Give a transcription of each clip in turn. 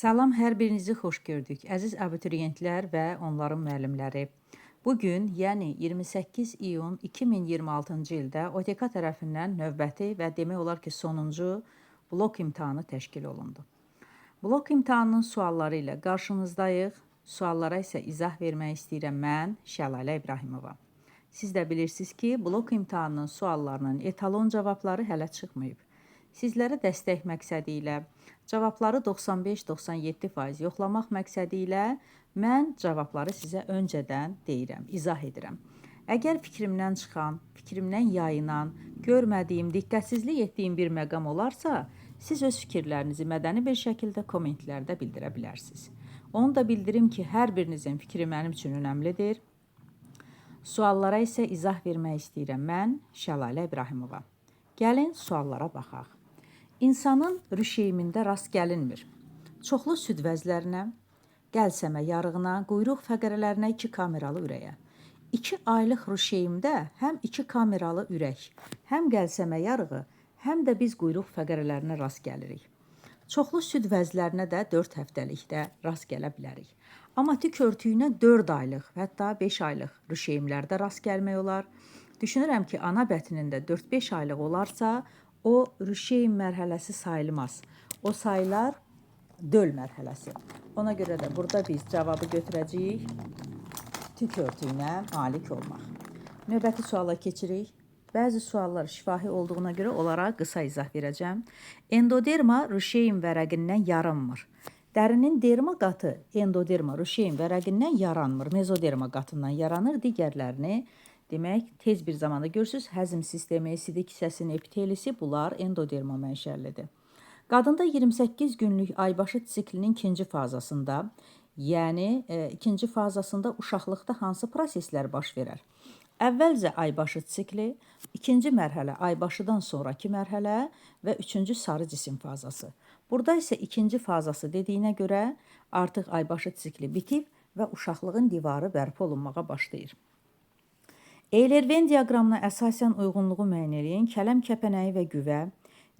Salam, hər birinizi xoş gördük. Əziz abituriyentlər və onların müəllimləri. Bu gün, yəni 28 iyun 2026-cı ildə OTK tərəfindən növbəti və demək olar ki, sonuncu blok imtahanı təşkil olundu. Blok imtahanının sualları ilə qarşınızdayıq. Suallara isə izah vermək istəyirəm mən, Şəlalə İbrahimova. Siz də bilirsiniz ki, blok imtahanının suallarının etalon cavabları hələ çıxmayıb. Sizlərə dəstək məqsədi ilə, cavabları 95-97% yoxlamaq məqsədi ilə mən cavabları sizə öncədən deyirəm, izah edirəm. Əgər fikrimdən çıxan, fikrimdən yayınan, görmədiyim, diqqətsizlik etdiyim bir məqam olarsa, siz öz fikirlərinizi mədəni bir şəkildə kommentlərdə bildirə bilərsiniz. Onu da bildirim ki, hər birinizin fikri mənim üçün önəmlidir. Suallara isə izah vermək istəyirəm mən, Şəlalə İbrahimova. Gəlin suallara baxaq. İnsanın rüşeymində rast gəlinmir. Çoxlu süd vəzlərinə, qəlsəmə yarığına, quyruq fəqərələrinə, 2 kameralı ürəyə. 2 aylıq rüşeymdə həm 2 kameralı ürək, həm qəlsəmə yarığı, həm də biz quyruq fəqərələrinə rast gəlirik. Çoxlu süd vəzlərinə də 4 həftəlikdə rast gələ bilərik. Amma tük örtüyünə 4 aylıq, hətta 5 aylıq rüşeymlərdə rast gəlmək olar. Düşünürəm ki, ana bətnində 4-5 aylıq olarsa, o rüşeym mərhələsi sayılmaz. O sayılar döl mərhələsi. Ona görə də burada biz cavabı götürəcəyik. Tük örtüyünə malik olmaq. Növbəti suala keçirik. Bəzi suallar şifahi olduğuna görə onlara qısa izah verəcəm. Endoderma rüşeym vərəqindən yaranmır. Dərinin derma qatı endoderma rüşeym vərəqindən yaranmır. Mezoderma qatından yaranır. Digərlərini demək, tez bir zamanda görürsünüz, həzm sistemi, sidik hissəsinin epitelisi bunlar endoderma mənşəlidir. Qadında 28 günlük aybaşı siklinin ikinci fazasında, yəni ikinci fazasında uşaqlıqda hansı proseslər baş verər? Əvvəlcə aybaşı sikli, ikinci mərhələ aybaşıdan sonrakı mərhələ və üçüncü sarı cisim fazası. Burada isə ikinci fazası dediyinə görə artıq aybaşı sikli bitib və uşaqlığın divarı bərpa olunmağa başlayır. Eyler-Venn diaqramına əsasən uyğunluğu müəyyən eləyin. Kələm kəpənəyi və güvə.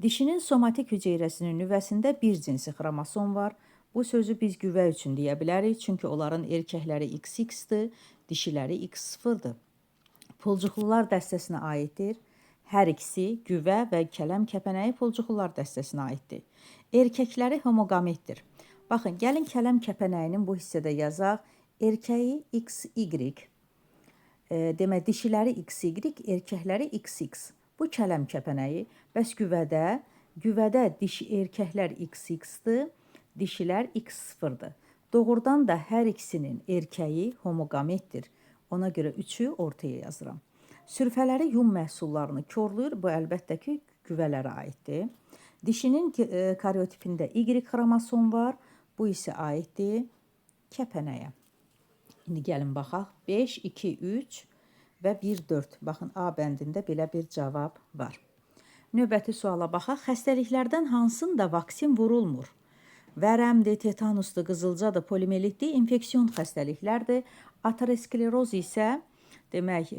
Dişinin somatik hüceyrəsinin nüvəsində bir cinsi xromosom var. Bu sözü biz güvə üçün deyə bilərik. Çünki onların erkəkləri XX-dir, dişiləri X0-dır. Pulcuqlular dəstəsinə aiddir. Hər ikisi güvə və kələm kəpənəyi pulcuqlular dəstəsinə aiddir. Erkəkləri homoqametdir. Baxın, gəlin kələm kəpənəyinin bu hissədə yazaq. Erkəyi XY, demək dişiləri XY, erkəkləri XX. Bu kələm kəpənəyi. Bəs güvədə dişi erkəklər XX-dir, dişilər X0-dır. Doğrudan da hər ikisinin erkəyi homoqametdir. Ona görə 3-ü ortaya yazıram. Sürfələri yun məhsullarını korlayır. Bu əlbəttə ki, güvələrə aiddir. Dişinin karyotipində Y xromosom var. Bu isə aiddir kəpənəyə. İndi gəlin baxaq. 5, 2, 3 və 1, 4. Baxın, A bəndində belə bir cavab var. Növbəti suala baxaq. Xəstəliklərdən hansında vaksin vurulmur? Vərəmdir, tetanusdur, qızılcadır, polimelitdir, infeksion xəstəliklərdir. Ateroskleroz isə demək,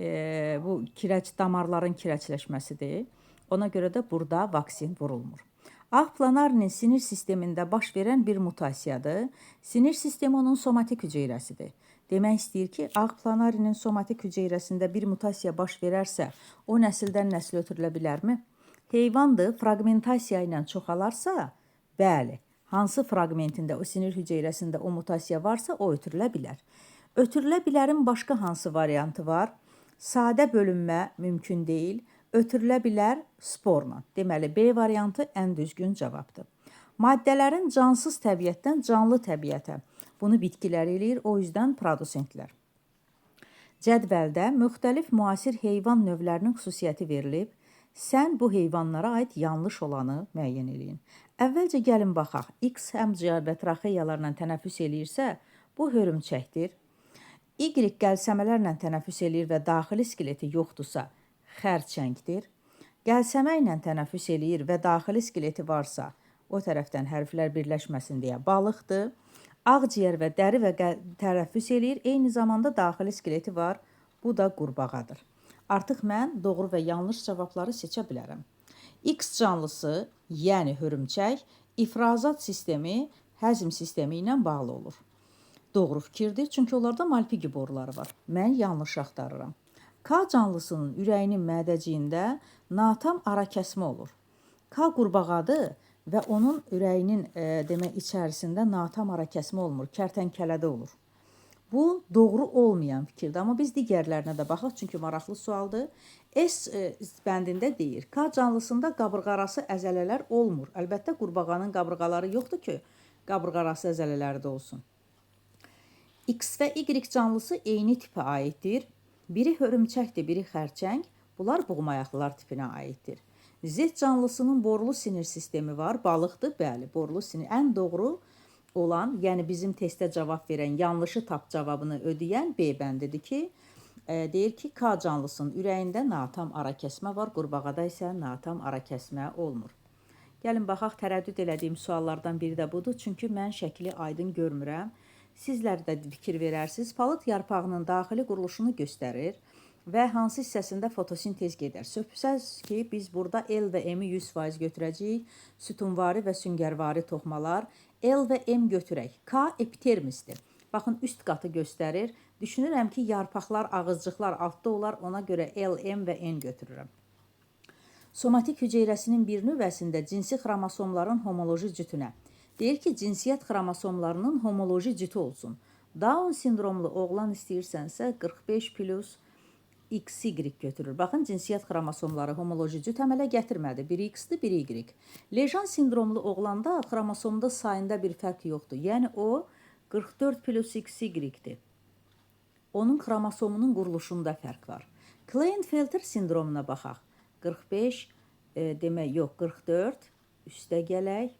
bu kirəc damarların kirəcləşməsidir. Ona görə də burada vaksin vurulmur. Ağ planarinin sinir sistemində baş verən bir mutasiyadır. Sinir sistemi onun somatik hüceyrəsidir. Demək istəyir ki, ağ planarinin somatik hüceyrəsində bir mutasiya baş verərsə, o nəsildən nəslə ötürülə bilərmi? Heyvandır, fraqmentasiya ilə çoxalarsa, bəli, hansı fraqmentində o sinir hüceyrəsində o mutasiya varsa, o ötürülə bilər. Ötürülə bilərin başqa hansı variantı var? Sadə bölünmə mümkün deyil. Ötürülə bilər sporla. Deməli, B variantı ən düzgün cavabdır. Maddələrin cansız təbiətdən canlı təbiətə. Bunu bitkilər eləyir, o yüzdən produsentlər. Cədvəldə müxtəlif müasir heyvan növlərinin xüsusiyyəti verilib. Sən bu heyvanlara aid yanlış olanı müəyyən eləyin. Əvvəlcə gəlin baxaq. X həm ciyər və traxeyalarla tənəffüs eləyirsə, bu hörümçəkdir. Y qəlsəmələrlə tənəffüs eləyir və daxili skeleti yoxdursa, xərçəngdir. Qəlsəmə ilə tənəffüs eləyir və daxili skeleti varsa, o tərəfdən hərflər birləşməsin deyə balıqdır. Ağciyər və dəri və tənəffüs eləyir, eyni zamanda daxili skeleti var. Bu da qurbağadır. Artıq mən doğru və yanlış cavabları seçə bilərəm. X canlısı, yəni hörümçək, ifrazat sistemi Həzm sistemi ilə bağlı olur. Doğru fikirdir, çünki onlarda Malpighi boruları var. Mən yanlış axtarıram. K canlısının ürəyinin mədəciyində natam arakəsmə olur. K qurbağadır və onun ürəyinin demək içərisində natam arakəsmə olmur, kərtənkələdə olur. Bu doğru olmayan fikirdir, amma biz digərlərinə də baxaq, çünki maraqlı sualdır. S bəndində deyir, K canlısında qabırğarası əzələlər olmur. Əlbəttə qurbağanın qabırğaları yoxdur ki, qabırğarası əzələləri də olsun. X və Y canlısı eyni tipə aiddir. Biri hörümçəkdir, biri xərçəng. Bunlar buğmayaqlılar tipinə aiddir. Z canlısının borulu sinir sistemi var. Balıqdır, bəli, borulu sinir. Ən doğru olan, yəni bizim testə cavab verən, yanlışı tap cavabını ödəyən B bəndidir ki, deyir ki, K canlısının ürəyində natam arakəsmə var, qurbağada isə natam arakəsmə olmur. Gəlin baxaq, tərəddüd elədiyim suallardan biri də budur. Çünki mən şəkli aydın görmürəm. Sizlər də fikir verərsiniz. Palıd yarpağının daxili quruluşunu göstərir və hansı hissəsində fotosintez gedər. Söhbət ki, biz burada L və M-i 100% götürəcəyik. Sütunvari və süngərvari toxmalar. L və M götürək. K epitermisdir. Baxın, üst qatı göstərir. Düşünürəm ki, yarpaqlar, ağızcıqlar altda olar. Ona görə L, M və N götürürəm. Somatik hüceyrəsinin bir nüvəsində cinsi xromosomların homoloji cütünə. Deyir ki, cinsiyyət xromosomlarının homoloji cütü olsun. Down sindromlu oğlan istəyirsənsə 45 plus XY götürür. Baxın, cinsiyyət xromosomları homoloji cüt əmələ gətirmədi. Biri X-dir, biri Y. Lejan sindromlu oğlanda xromosomda sayında bir fərq yoxdur. Yəni o 44 plus XY-dir. Onun xromosomunun quruluşunda fərq var. Klinefelter sindromuna baxaq. 45, demək yox, 44, üstə gələk.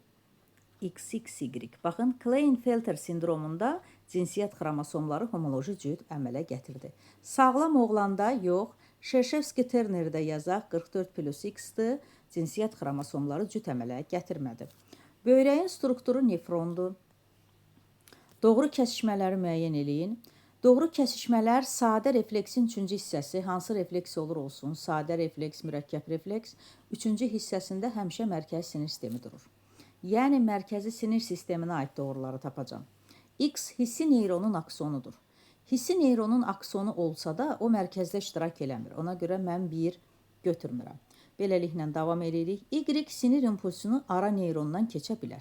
XXY. Baxın, Klinefelter sindromunda cinsiyyət xromosomları homoloji cüt əmələ gətirdi. Sağlam oğlanda yox, Şerşevski-Ternerdə yazaq, 44 plus X-dir, cinsiyyət xromosomları cüt əmələ gətirmədi. Böyrəyin strukturu nefrondur. Doğru kəsişmələri müəyyən eləyin. Doğru kəsişmələr sadə refleksin üçüncü hissəsi, hansı refleks olur olsun, sadə refleks, mürəkkəb refleks, üçüncü hissəsində həmişə mərkəzi sinir sistemi durur. Yəni mərkəzi sinir sisteminə aid doğruları tapacağam. X hissi neyronun aksonudur. Hissi neyronun aksonu olsa da o mərkəzdə iştirak eləmir. Ona görə mən 1 götürmürəm. Beləliklə davam edirik. Y sinir impulsunu ara neyrondan keçə bilər.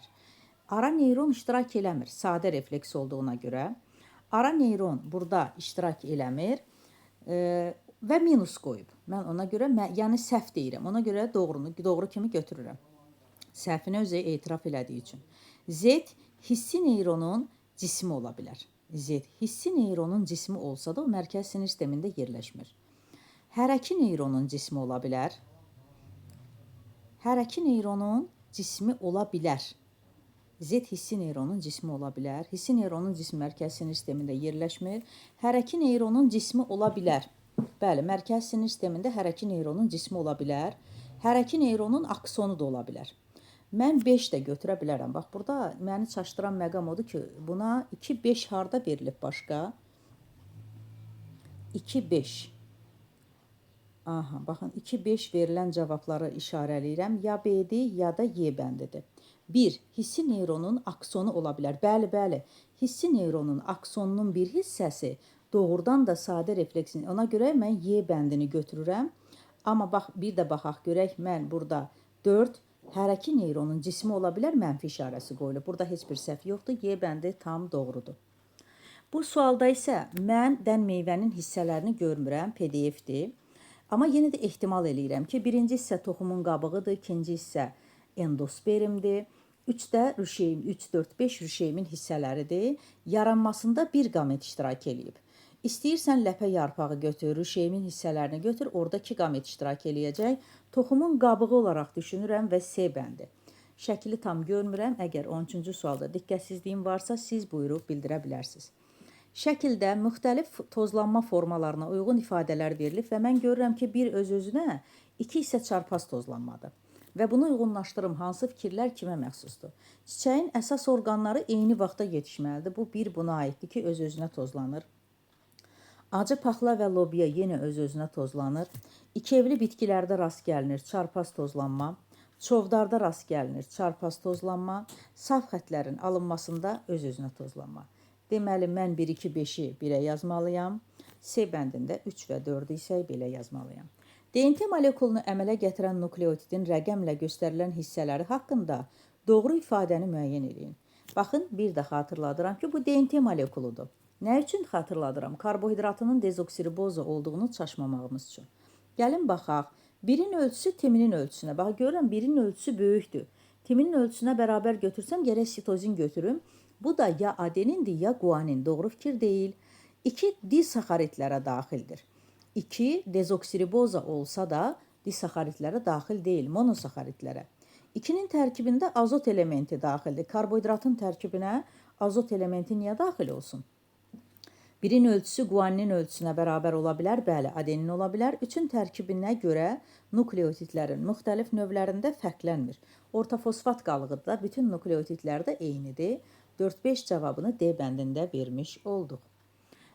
Ara neyron iştirak eləmir, sadə refleks olduğuna görə. Ara neyron burada iştirak eləmir və minus qoyub. Mən ona görə, yəni səhv deyirəm. Ona görə doğrunu doğru kimi götürürəm. Səhvini özü etiraf elədiyi üçün. Z hissi neyronun cismi ola bilər. Z hissi neyronun cismi olsa da o mərkəzi sinir sistemində yerləşmir. Hərəki neyronun cismi ola bilər. Hərəki neyronun cismi ola bilər. Z hissi neyronun cismi ola bilər. Hissi neyronun cismi mərkəzi sinir sistemində yerləşmir. Hərəki neyronun cismi ola bilər. Bəli, mərkəzi sinir sistemində hərəki neyronun cismi ola bilər. Hərəki neyronun aksonu da ola bilər. Mən 5 də götürə bilərəm. Bax, burada məni çaşdıran məqam odur ki, buna 2, 5 harda verilib başqa? 2, 5. Aha, baxın, 2, 5 verilən cavabları işarələyirəm. Ya B-dir, ya da Y bəndidir. 1. Hissi neyronun aksonu ola bilər. Bəli, bəli. Hissi neyronun aksonunun bir hissəsi doğrudan da sadə refleksin. Ona görə mən Y bəndini götürürəm. Amma bax, bir də baxaq görək, mən burada 4 hərəki neyronun cismi ola bilər, mənfi işarəsi qoyulub. Burada heç bir səhv yoxdur. Y bəndi tam doğrudur. Bu sualda isə mən dən meyvənin hissələrini görmürəm, PDF-dir. Amma yenə də ehtimal eləyirəm ki, birinci hissə toxumun qabığıdır, ikinci hissə endospermdir. 3 də rüşeym, 3, 4, 5 rüşeymin hissələridir. Yaranmasında bir qamet iştirak eləyib. İstəyirsən ləpə yarpağı götür, rüşeymin hissələrini götür, orada 2 qamet iştirak eləyəcək. Toxumun qabığı olaraq düşünürəm və C bəndi. Şəkli tam görmürəm. Əgər 13-cü sualda diqqətsizliyim varsa, siz buyurub bildirə bilərsiniz. Şəkildə müxtəlif tozlanma formalarına uyğun ifadələr verilib və mən görürəm ki, bir öz-özünə, iki isə çarpaz tozlanmadır. Və bunu uyğunlaşdırım, hansı fikirlər kimə məxsusdur? Çiçəyin əsas orqanları eyni vaxtda yetişməlidir. Bu bir buna aiddir ki, öz-özünə tozlanır. Acı paxla və lobya yenə öz-özünə tozlanır. İki evli bitkilərdə rast gəlinir çarpaz tozlanma. Çovdarda rast gəlinir çarpaz tozlanma, saf xətlərin alınmasında öz-özünə tozlanma. Deməli, mən 1, 2, 5-i 1-ə yazmalıyam. C bəndində 3 və 4-ü isə belə yazmalıyam. DNT molekulunu əmələ gətirən nukleotidin rəqəmlə göstərilən hissələri haqqında doğru ifadəni müəyyən eləyin. Baxın, bir də xatırladıram ki, bu DNT molekuludur. Nə üçün xatırladıram? Karbohidratının dezoksiriboza olduğunu çaşmamağımız üçün. Gəlin baxaq. 1-in ölçüsü timinin ölçüsünə. Bax, görürəm 1-in ölçüsü böyükdür. Timinin ölçüsünə bərabər götürsəm, gərək sitozin götürüm. Bu da ya adenindir, ya guanin. Doğru fikir deyil. 2 disaxaritlərə daxildir. 2 dezoksiriboza olsa da disaxaritlərə daxil deyil, monosaxaritlərə. 2-nin tərkibində azot elementi daxildir. Karbohidratın tərkibinə azot elementi niyə daxil olsun? 1-in ölçüsü guaninin ölçüsünə bərabər ola bilər, bəli, adenin ola bilər. 3-ün tərkibinə görə nukleotidlərin müxtəlif növlərində fərqlənmir. Ortofosfat qalığı da bütün nukleotidlərdə eynidir. 4-5 cavabını D bəndində vermiş olduq.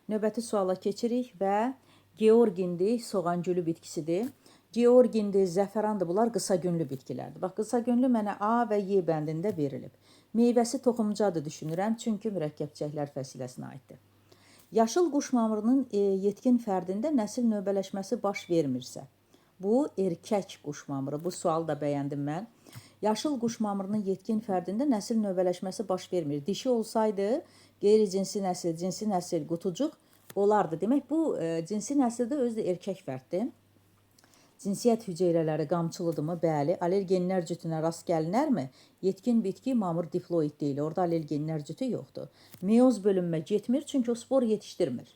Növbəti suala keçirik və Georgindir, soğangülü bitkisidir. Georgindir, zəfərandır, bunlar qısa günlü bitkilərdir. Bax, qısa günlü mənə A və Y bəndində verilib. Meyvəsi toxumcadır düşünürəm, çünki mürəkkəbçəklər fəsiləsinə aiddir. Yaşıl quş mamırının yetkin fərdində nəsil növbələşməsi baş vermirsə, bu erkək quş mamırı, bu sualı da bəyəndim mən. Yaşıl quş mamırının yetkin fərdində nəsil növbələşməsi baş vermir. Dişi olsaydı, qeyri-cinsi nəsil, cinsi nəsil, qutucuq olardı. Demək, bu cinsi nəsildə özü də erkək fərddir. Cinsiyyət hüceyrələri qamçılıdırmı? Bəli. Allergenlər cütünə rast gəlinərmi? Yetkin bitki mamır diploid deyil. Orada allergenlər cütü yoxdur. Meyoz bölünmə getmir, çünki o spor yetişdirmir.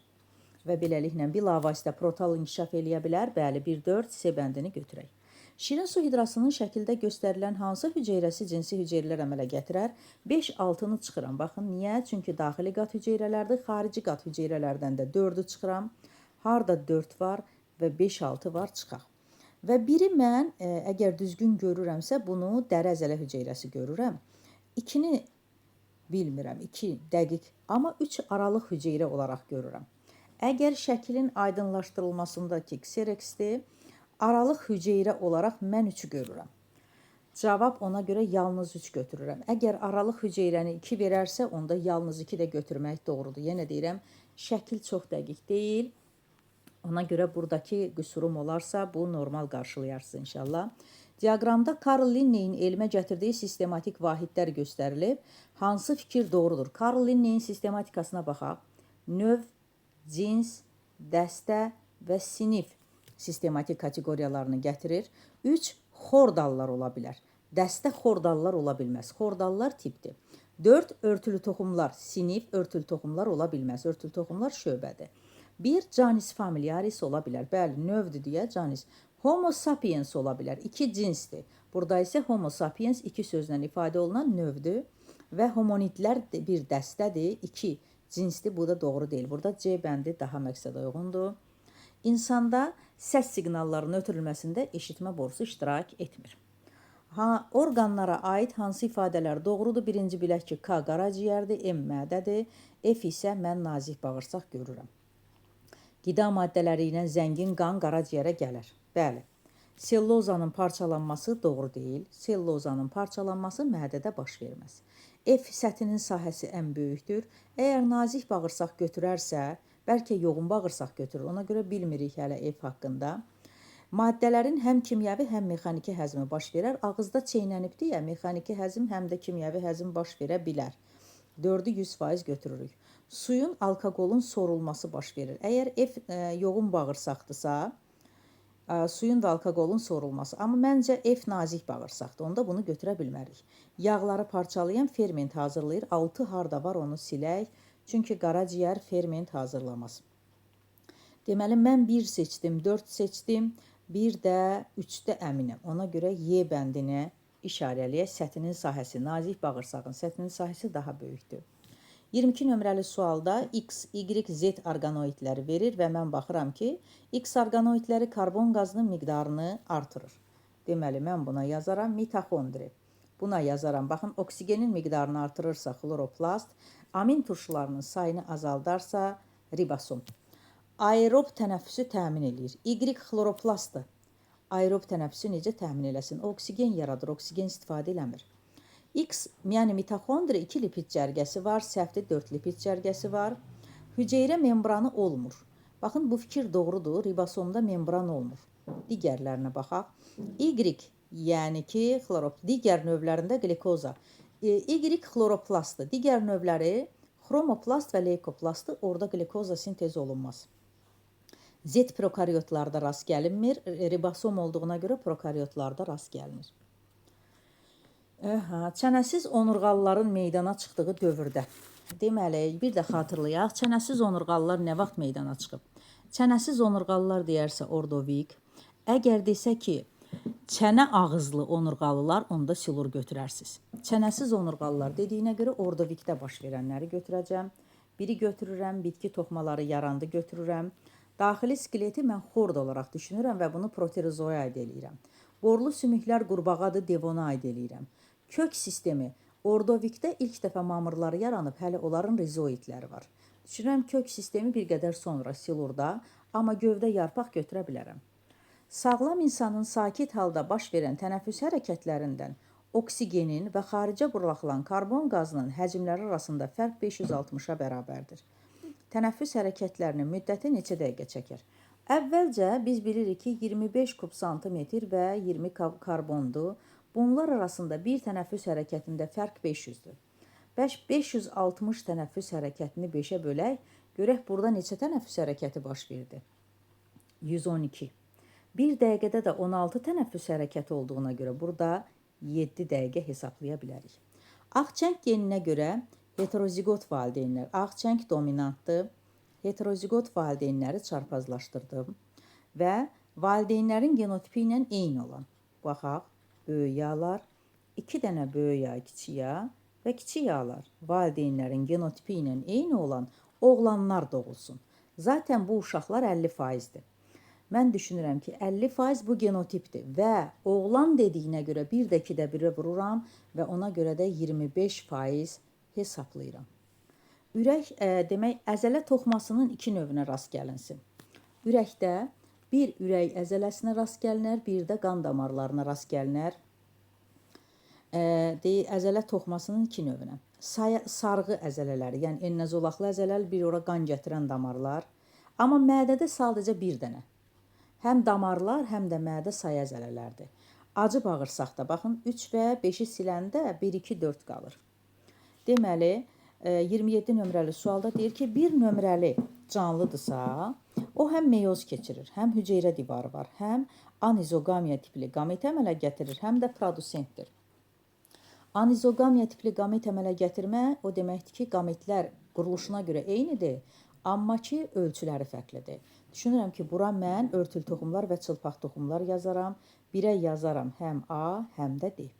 Və beləliklə bilavasitə protal inkişaf eləyə bilər. Bəli, 1-4 C bəndini götürək. Şirin su hidrasının şəkildə göstərilən hansı hüceyrəsi cinsi hüceyrələr əmələ gətirər? 5-6-nı çıxıram. Baxın, niyə? Çünki daxili qat hüceyrələrdir. Xarici qat hüceyrələrdən də 4-ü çıxıram. Harda 4 var və 5-6 var, çıxaq. Və biri mən əgər düzgün görürəmsə, bunu dəri əzələ hüceyrəsi görürəm. 2-ni bilmirəm, 2 dəqiq, amma 3 aralıq hüceyrə olaraq görürəm. Əgər şəklin aydınlaşdırılmasındakı ksereksdir, aralıq hüceyrə olaraq mən 3-ü görürəm. Cavab ona görə yalnız 3 götürürəm. Əgər aralıq hüceyrəni 2 verərsə, onda yalnız 2 də götürmək doğrudur. Yenə deyirəm, şəkil çox dəqiq deyil. Ona görə buradakı qüsurum olarsa, bu normal qarşılayarsınız inşallah. Diaqramda Carl Linneyin elmə gətirdiyi sistematik vahidlər göstərilib. Hansı fikir doğrudur? Carl Linneyin sistematikasına baxaq. Növ, cins, dəstə və sinif sistematik kateqoriyalarını gətirir. 3 xordallar ola bilər. Dəstə xordallar ola bilməz. Xordallar tipdir. 4 örtülü toxumlar, sinif örtülü toxumlar ola bilməz. Örtülü toxumlar şöbədir. 1 canis familiaris ola bilər. Bəli, növdür deyə canis. Homo sapiens ola bilər. 2 cinsdir. Burada isə homo sapiens 2 sözlə ifadə olunan növdür və hominidlər bir dəstədir. 2 cinsdir. Bu da doğru deyil. Burada C bəndi daha məqsədə uyğundur. İnsanda səs siqnallarının ötürülməsində eşitmə borusu iştirak etmir. Ha, orqanlara aid hansı ifadələr doğrudur? Birinci bilək ki, K qaraciyərdir, M mədədir, F isə mən nazik bağırsaq görürəm. Qida maddələri ilə zəngin qan qaraciyərə gələr. Bəli. Sellozanın parçalanması doğru deyil. Sellozanın parçalanması mədədə baş verməz. F səthinin sahəsi ən böyükdür. Əgər nazik bağırsaq götürərsə, bəlkə yoğun bağırsaq götürür. Ona görə bilmirik hələ F haqqında. Maddələrin həm kimyəvi, həm mexaniki həzmi baş verər. Ağızda çeynənib deyə mexaniki həzm həm də kimyəvi həzm baş verə bilər. 4-ü 100% götürürük. Suyun alkoqolun sorulması baş verir. Əgər F yoğun bağırsaqdırsa, suyun və alkoqolun sorulması. Amma məncə F nazik bağırsaqdır. Onda bunu götürə bilmərik. Yağları parçalayan ferment hazırlayır. 6 harda var onu silək. Çünki qaraciyər ferment hazırlamaz. Deməli, mən 1 seçdim, 4 seçdim. Bir də 3-də əminəm. Ona görə Y bəndini işarələyək. Səthinin sahəsi, nazik bağırsağın səthinin sahəsi daha böyükdür. 22 nömrəli sualda X, Y, Z orqanoidləri verir və mən baxıram ki, X orqanoidləri karbon qazının miqdarını artırır. Deməli, mən buna yazaram mitoxondri. Buna yazaram, baxın, oksigenin miqdarını artırırsa xloroplast, amin turşularının sayını azaldarsa ribosom. Aerob tənəffüsü təmin eləyir. Y xloroplastdır. Aerob tənəffüsü necə təmin eləsin? O, oksigen yaradır, oksigen istifadə eləmir. X, yəni mitoxondri 2 lipid cərgəsi var, səhvdir 4 lipid cərgəsi var. Hüceyrə membranı olmur. Baxın, bu fikir doğrudur, ribosomda membran olmur. Digərlərinə baxaq. Y, yəni ki, digər növlərində qlikoza. Y xloroplastdır. Digər növləri xromoplast və leykoplastdır. Orada qlikoza sintez olunmaz. Z prokaryotlarda rast gəlinmir. Ribosom olduğuna görə prokaryotlarda rast gəlinir. Çənəsiz onurğalıların meydana çıxdığı dövrdə. Deməli, bir də xatırlayaq, çənəsiz onurğalılar nə vaxt meydana çıxıb? Çənəsiz onurğalılar deyərsə ordovik. Əgər desə ki, çənə ağızlı onurğalılar, onda silur götürərsiniz. Çənəsiz onurğalılar dediyinə görə ordovikdə baş verənləri götürəcəm. Biri götürürəm, bitki toxmaları yarandı götürürəm. Daxili skeleti mən xord olaraq düşünürəm və bunu proterozoya aid eləyirəm. Borlu sümüklər qurbağadır, devona aid eləyirəm. Kök sistemi ordovikdə ilk dəfə mamırları yaranıb, hələ onların rizoidləri var. Düşünürəm kök sistemi bir qədər sonra silurda, amma gövdə yarpaq götürə bilərəm. Sağlam insanın sakit halda baş verən tənəffüs hərəkətlərindən oksigenin və xaricə buraxılan karbon qazının həcmləri arasında fərq 560-a bərabərdir. Tənəffüs hərəkətlərinin müddəti neçə dəqiqə çəkir? Əvvəlcə biz bilirik ki, 25 kub santimetr və 20 karbondur. Bunlar arasında bir tənəffüs hərəkətində fərq 500-dür. 560 tənəffüs hərəkətini 5-ə bölək, görək burada neçə tənəffüs hərəkəti baş verdi? 112. Bir dəqiqədə də 16 tənəffüs hərəkəti olduğuna görə burada 7 dəqiqə hesablaya bilərik. Ağçəng geninə görə heteroziqot valideynlər, ağçəng dominantdır. Heteroziqot valideynləri çarpazlaşdırdım və valideynlərin genotipi ilə eyni olan, baxaq, böyük yağlar, 2 dənə böyük yağ, kiçik yağ və kiçik yağlar valideynlərin genotipi ilə eyni olan oğlanlar doğulsun. Zaten bu uşaqlar 50%-dir. Mən düşünürəm ki, 50% bu genotipdir və oğlan dediyinə görə bir də 2-də 1-ə vururam və ona görə də 25% hesablayıram. Ürək, demək, əzələ toxumasının iki növünə rast gəlinsin. Ürəkdə bir ürək əzələsinə rast gəlinər, bir də qan damarlarına rast gəlinər. Əzələ toxumasının iki növünə. Sarğı əzələləri, yəni enlinə zolaqlı əzələlər, bir ora qan gətirən damarlar. Amma mədədə sadəcə bir dənə. Həm damarlar, həm də mədə sayı əzələlərdir. Acı bağırsaqda, baxın, 3 və 5-i siləndə 1, 2, 4 qalır. Deməli, 27 nömrəli sualda deyir ki, bir nömrəli canlıdırsa, o həm meyoz keçirir, həm hüceyrə divarı var, həm anizoqamiya tipli qamet əmələ gətirir, həm də produsentdir. Anizoqamiya tipli qamet əmələ gətirmə, o deməkdir ki, qametlər quruluşuna görə eynidir, amma ki, ölçüləri fərqlidir. Düşünürəm ki, bura mən örtül toxumlar və çılpaq toxumlar yazaram. Birə yazaram həm A, həm də D.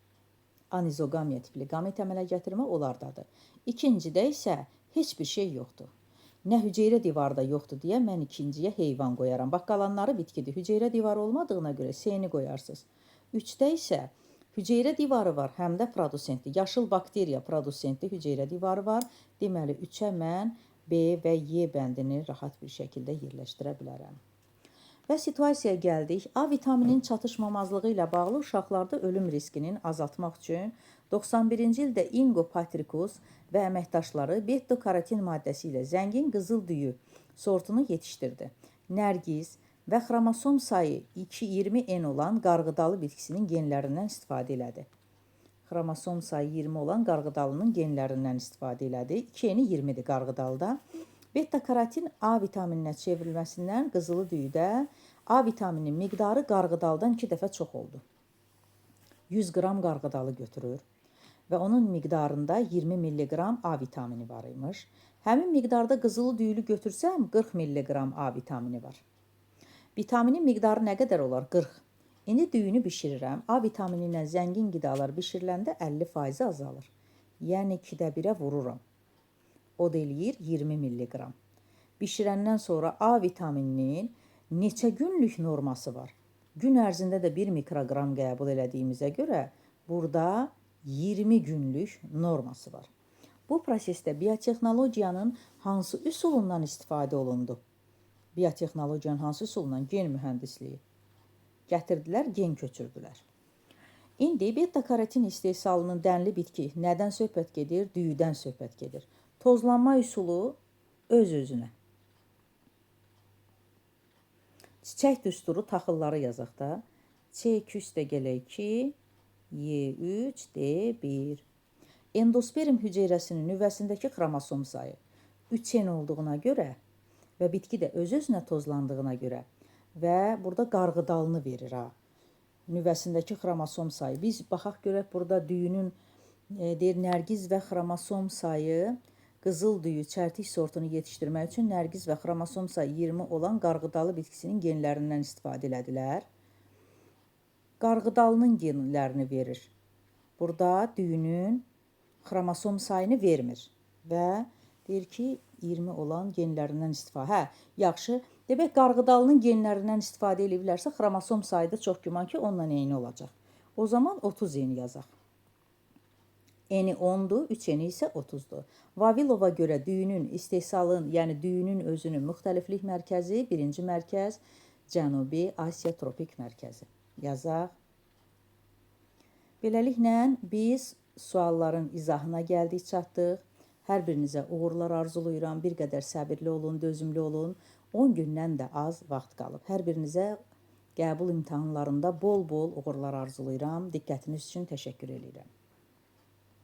Anizoqamiya tipli qamet əmələ gətirmə onlardadır. İkincidə isə heç bir şey yoxdur. Nə hüceyrə divarı da yoxdur deyə mən ikinciyə heyvan qoyaram. Bax, qalanları bitkidir. Hüceyrə divarı olmadığına görə S-ni qoyarsınız. Üçdə isə hüceyrə divarı var, həm də produsentli. Yaşıl bakteriya produsentli hüceyrə divarı var. Deməli, 3-ə mən B və Y bəndini rahat bir şəkildə yerləşdirə bilərəm. Və situasiyaya gəldik. A vitaminin çatışmamazlığı ilə bağlı uşaqlarda ölüm riskinin azaltmaq üçün 91-ci ildə Ingo Patrikus və əməkdaşları beta-karotin maddəsi ilə zəngin qızıl düyü sortunu yetişdirdi. Nərgiz və xromosom sayı 2-20N olan qarğıdalı bitkisinin genlərindən istifadə elədi. Xromosom sayı 20 olan qarğıdalının genlərindən istifadə elədi. 2N-i 20-dir qarğıdalıda. Beta-karotin A vitamininə çevrilməsindən qızılı düyüdə A vitaminin miqdarı qarğıdalıdan 2 dəfə çox oldu. 100 qram qarğıdalı götürür və onun miqdarında 20 milliqram A vitamini var imiş. Həmin miqdarda qızılı düyülü götürsəm 40 milliqram A vitamini var. Vitaminin miqdarı nə qədər olar? 40. İndi düyünü bişirirəm. A vitamini ilə zəngin qidalar bişiriləndə 50% azalır. Yəni 2-də 1-ə vururam. O da eləyir 20 milliqram. Bişirəndən sonra A vitamininin neçə günlük norması var? Gün ərzində də 1 mikroqram qəbul elədiyimizə görə burada 20 günlük norması var. Bu prosesdə biotexnologiyanın hansı üsulundan istifadə olundu? Biotexnologiyanın hansı üsulundan? Gen mühəndisliyi. Gətirdilər, gen köçürdülər. İndi beta-karotin istehsalının dənli bitki nədən söhbət gedir? Düyüdən söhbət gedir. Tozlanma üsulu öz-özünə. Çiçək düsturu taxılları yazaq da. C2 üstə gələk 2, Y3, D1. Endosperm hüceyrəsinin nüvəsindəki xromosom sayı 3N olduğuna görə və bitki də öz-özünə tozlandığına görə və burada qarğıdalını verir ha. Nüvəsindəki xromosom sayı. Biz baxaq görək burada düyünün deyir nərgiz və xromosom sayı qızıl düyü çərtik sortunu yetişdirmək üçün nərgiz və xromosom sayı 20 olan qarğıdalı bitkisinin genlərindən istifadə elədilər. Qarğıdalının genlərini verir. Burada düyünün xromosom sayını vermir və deyir ki, 20 olan genlərindən istifadə. Hə, yaxşı. Demək, qarğıdalının genlərindən istifadə eləyiblərsə, xromosom sayı da çox güman ki, onunla eyni olacaq. O zaman 30 eni yazaq. Eni 10-dur, 3 eni isə 30-dur. Vavilova görə düyünün istehsalın, yəni düyünün özünün müxtəliflik mərkəzi, birinci mərkəz Cənubi Asiya tropik mərkəzi. Yazaq. Beləliklə biz sualların izahına gəldik, çatdıq. Hər birinizə uğurlar arzulayıram. Bir qədər səbirli olun, dözümlü olun. 10 gündən də az vaxt qalıb. Hər birinizə qəbul imtahanlarında bol-bol uğurlar arzulayıram. Diqqətiniz üçün təşəkkür eləyirəm.